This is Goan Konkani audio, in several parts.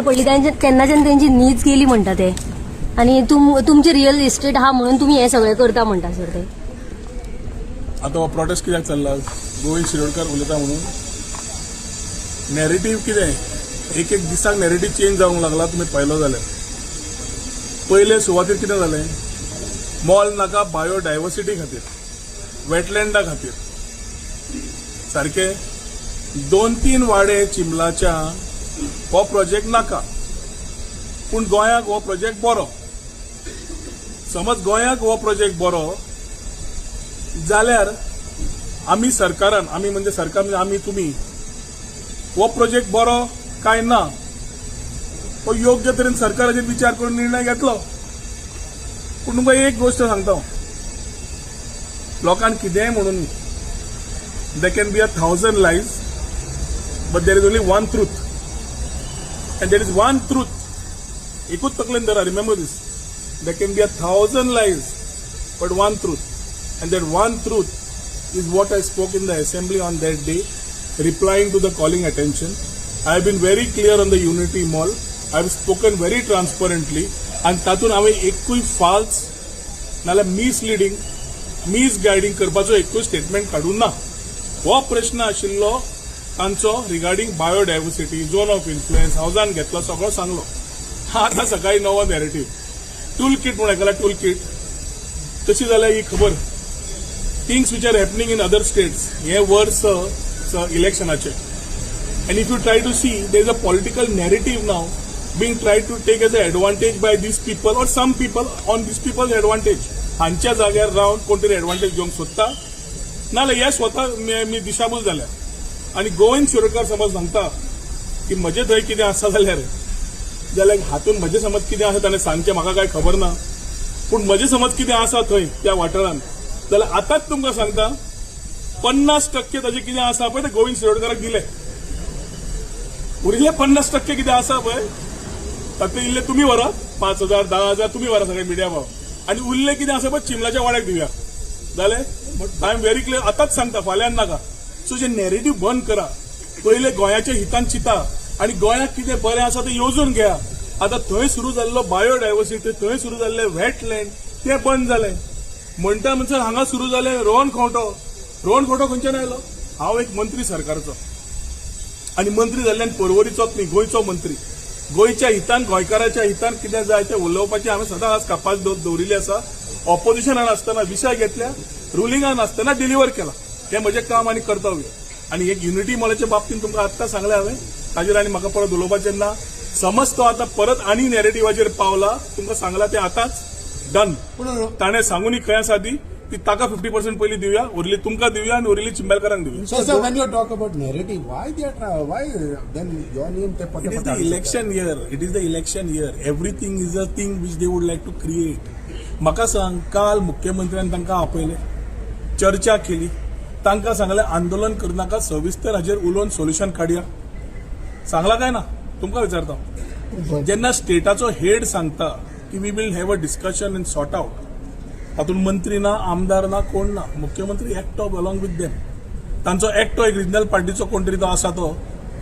पडली तेन्नाच्यान तेंची न्हीज गेली म्हणटा ते. आनी तुमची रियल इस्टेट आहा म्हणून तुमी हें सगळें करता म्हणटा सर ते. आतां हो प्रोटेस्ट कित्याक चल्ला? गोविंद शिरोडकर उलयता म्हणून. नॅरेटीव कितें, एक एक दिसाक नॅरेटीव चेंज जावंक लागला. तुमी पळयलो जाल्यार पयले सुवातेर कितें जालें? मॉल नाका बायोडायवर्सिटी खातीर, वेटलँडा खातीर. सारकें, दोन तीन वाडे चिंबलाच्या हो प्रोजेक्ट नाका, पूण गोंयाक हो प्रोजेक्ट बरो. समज गोंयाक हो प्रोजेक्ट बरो जाल्यार आमी सरकारान, आमी म्हणजे सरकार म्हणजे आमी तुमी, हो प्रोजेक्ट बरो काय ना हो योग्य तरेन सरकाराचेर विचार करून निर्णय घेतलो. पूण तुमकां एक गोश्ट सांगता हांव, लोकांक कितेंय म्हणून, there can be a thousand lies, but there is only one truth, and there is one truth. एकूच तकलेन धरा, remember this: there can be a thousand lies but one truth, and that one truth is what I spoke in the assembly on that day, replying to the calling attention. I have been very clear on the Unity Mall. I have spoken very transparently. आणि तातूंत हांवें एकूय फाल्स नाल्यार मिसलिडींग, मिसगायडींग करपाचो एकूय स्टेटमेंट काडूंक ना. हो प्रश्न आशिल्लो तांचो regarding biodiversity, zone of influence. हावजान घेतलो, सगळो सांगलो. आतां सकाळी नवो नॅरेटीव, टूल किट म्हूण आयकला? टूल किट तशी जाल्यार ही खबर, things which are happening in other states. हे वर्स इलेक्शनाचे, and if you try to see, there is a political narrative now being try to take as a advantage by these people or some people on these people's advantage. हांच्या जाग्यार रावन कोण तरी एडवांटेज घेवंक सोदता, नाजाल्यार हे स्वता मी दिशाभूल जाल्या. आनी गोविंद शिरोडकर समज सांगता की म्हजे थंय कितें आसा जाल्यार हातून म्हजें समज कितें आसा ताणें सांगचें, म्हाका कांय खबर ना. पूण म्हजें समज कितें आसा थंय त्या वाठारांत जाल्यार आतांच तुमकां सांगता, 50% ताजें कितें आसा पळय तें गोविंद शिरोडकाराक दिलें. उरिल्ले 50% कितें आसा पळय तातूंत इल्ले तुमी व्हरात, 5,000, 10,000 तुमी व्हरा सगळे मिडिया भाव, आनी उरले कितें आसा पळय चिमलाच्या वाड्याक दिवया. जालें? I am very clear. आतांच सांगता, फाल्यां नाका. सो जे नॅरेटीव बंद करा. पयले गोंयाच्या हितान चिंता आनी गोंयाक कितें बरें आसा तें येवजून घेया. आतां थंय सुरू जाल्लो बायोडायवर्सिटी, थंय सुरू जाल्लें वेटलँड, तें बंद जालें म्हणटा म्हणसर हांगा सुरू जालें रोहन खंवटो. रोहन खंवटो खंयच्यान आयलो? हांव एक मंत्री सरकारचो आनी मंत्री जाल्ल्यान पर्वरीचोच न्ही, गोंयचो मंत्री. गोंयच्या हितान, गोंयकाराच्या हितान कितें जाय तें उलोवपाचें हांवें सदांच कापास दवरिल्ली आसा. ऑपोजिशनान आसतना विशय घेतल्या, रुलिंगान आसतना डिलिव्हर केला. हें म्हजें काम आनी कर्तव्य. आनी एक युनिटी मॉलाच्या बाबतींत तुमकां आत्तां सांगलें हांवें, ताजेर आनी म्हाका परत उलोवपाचें ना. समज तो आतां परत आनी नॅरेटिवाचेर पावला, तुमकां सांगलां तें आतांच डन. पूण ताणें सांगूनी खंय आसा ती ती, ताका 50% पयलीं दिवया, उरली तुमकां दिवया आनी उरली चिंबेलकारांक दिवया. So, sir, when you talk about narrative, why they are why then your name ते It is the election year. It is the election year. Everything is a thing which they would like to create. म्हाका सांग, काल मुख्यमंत्र्यान तांकां आपयले, चर्चा केली, तांकां सांगलें आंदोलन करनाका, सविस्तर हाजेर उलोवन सोल्युशन काडया. सांगला काय ना? तुमकां विचारता. जेन्ना स्टेटाचो हेड सांगता की we will have a discussion and sort out, तातूंत मंत्री ना, आमदार ना, कोण ना, मुख्यमंत्री एकटो अलॉंग विथ देम, तांचो एकटो एक रिजनल पार्टीचो कोण तरी तो आसा, तो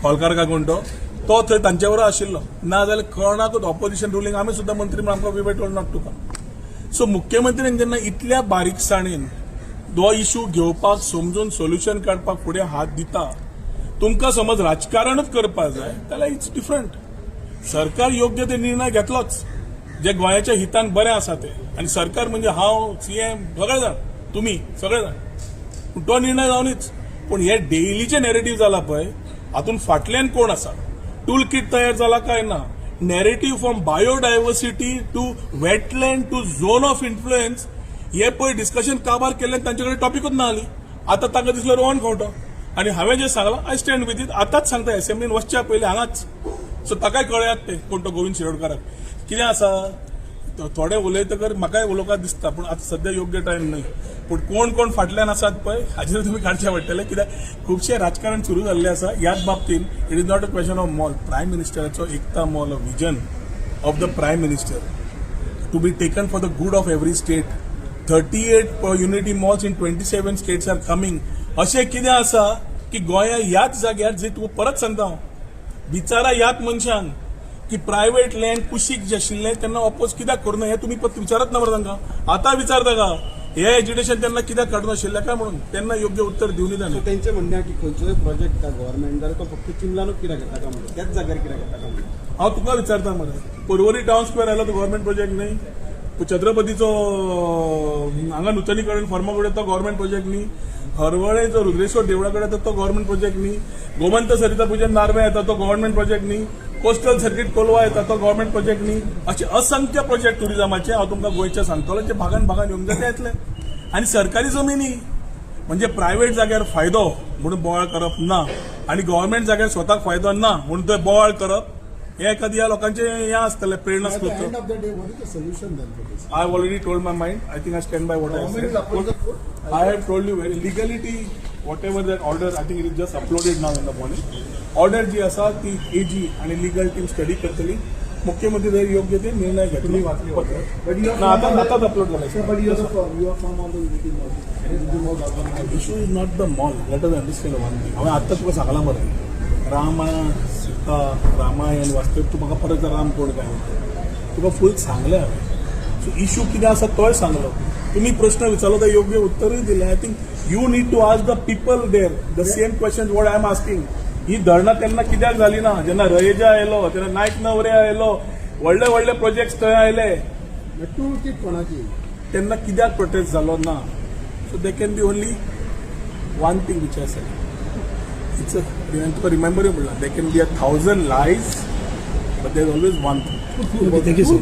खोलकार काय कोण तो, तो थंय तांचे बरोबर आशिल्लो. ना जाल्यार कोणाकूच ऑपोजिशन रुलींग आमी सुद्दां मंत्री म्हणून आमकां we were told not to come. So मुख्यमंत्र्यान जेन्ना इतल्या बारीकसाणेन तो इशू घेवपाक, समजून सोल्युशन काडपाक फुडें हात दिता, तुमकां समज राजकारणच करपाक जाय जाल्यार it's different. सरकार योग्य ते निर्णय घेतलोच जे गोंयाच्या हितान बरें आसा ते. आनी सरकार म्हणजे हांव, सीएम, सगळे जाण, तुमी सगळे जाण. पूण तो निर्णय जावनीच. पूण हे डेलीचे नॅरेटीव जाला पळय, हातून फाटल्यान कोण आसा, टूल किट तयार जाला काय ना, narrative from biodiversity to wetland to zone of influence, हे पळय डिस्कशन काबार केल्ल्यान तांचे कडेन टॉपिकूच ना आली. आतां तांकां दिसलो रोहन खंवटो. आनी हांवें जें सांगलां, I stand with it. आतांच सांगता, असेंब्लीन वचच्या पयलीं हांगाच. सो ताकाय कळयात ते कोण तो गोविंद शिरोडकाराक कितें आसा. थोडे उलयतकर म्हाकाय उलोवपाक दिसता, पूण आतां सद्या योग्य टायम न्हय. पूण कोण कोण फाटल्यान आसात पळय हाजेर तुमी काडचें पडटलें, कित्याक खुबशें राजकारण सुरू जाल्लें आसा ह्याच बाबतींत. It is not a question of mall. Prime मिनिस्टराचो Ekta mall, a vision of the Prime Minister to be taken for the good of every state. 38 Unity Malls in 27 states are coming. अशें कितें आसा की गोंया ह्याच जाग्यार जे तुका परत सांगता हांव, बिचारा ह्याच मनशांक की प्रायव्हेट लँड कुशीक जे आशिल्लें तेन्ना अपोज कित्याक करूना हें तुमी परत विचारत ना मरे तांकां. आतां विचारता का हे एजिटेशन तेन्ना कित्याक काडूनाशिल्लें काय म्हणून? तेन्ना योग्य उत्तर दिवनी ताणें. सो तेंचें म्हणणें आहा की खंयचोय प्रोजेक्ट गव्हर्मेंट जाल्यार तो फक्त चिंबलानूच कित्याक घेता काय म्हणून, त्याच जाग्यार कित्याक घेता काय म्हणून. हांव तुका विचारता मरे, पर्वरी टावन स्क्वेअर आयलो तो गव्हर्मेंट प्रोजेक्ट न्ही? छत्रपतीचो हांगा नुतनीकरण फार्मा कडेन तो गव्हर्मेंट प्रोजेक्ट न्ही? हरवळे जो रुद्रेश्वर देवळा कडेन येता तो गव्हर्मेंट प्रोजेक्ट न्ही? गोमंत सरिता पुजन नार्वे येता तो गव्हर्मेंट प्रोजेक्ट न्ही? कोस्टल सर्किट कोलवा येता तो गव्हर्मेंट प्रोजेक्ट न्ही? असे असंख्य प्रोजेक्ट टुरिझमाचे हांव तुमकां गोंयचे सांगतलो जे भागान भागान येवंक जाय ते येतले. आनी सरकारी जमिनी म्हणजे प्रायव्हेट जाग्यार फायदो म्हणून बोवाळ करप ना आनी गव्हर्मेंट जाग्यार स्वताक फायदो ना म्हणून ते बोवाळ करप हे एखादी ह्या लोकांचे हें आसतलें प्रेरणा At the स्रोत. End of the day, what is the solution then for this? I have already told my mind. I think I stand by what I Government said. will upload the code. I have told you very legality, whatever that order, I think it is just uploaded now in the morning. Order जी आसा ती एजी आणि लिगल टीम स्टडी करतली. मुख्यमंत्री जर योग्य ते निर्णय घेतले. तुम्ही वाचली order? But you are ना, आता आताच अपलोड झालं. But you are from on the Unity Mall. Unity Mall government. Issue is not the mall. Let us understand one thing. हांवें आत्ताच तुका सांगलां मरे, रामा सीता रामायण वाचतकीर तूं म्हाका परत राम कोण काय म्हणटा, तुका फूल सांगलें हांवें. सो इशू कितें आसा तोय सांगलो. तुमी प्रश्न विचारलो तो योग्य उत्तरूय दिलें. I think you need to ask the people there the same question what I am asking. ही धरणां तेन्ना कित्याक जाली ना? जेन्ना रहेजा आयलो, तेन्ना नायक नवरे आयलो, व्हडले व्हडले प्रोजेक्ट्स थंय आयले, टूल किट कोणाची? तेन्ना कित्याक प्रोटेस्ट जालो ना? So there can be only one thing which I said. It's a तुका रिमेंबर म्हणलां, there can be a thousand lies but there always one thing. Thank you, sir.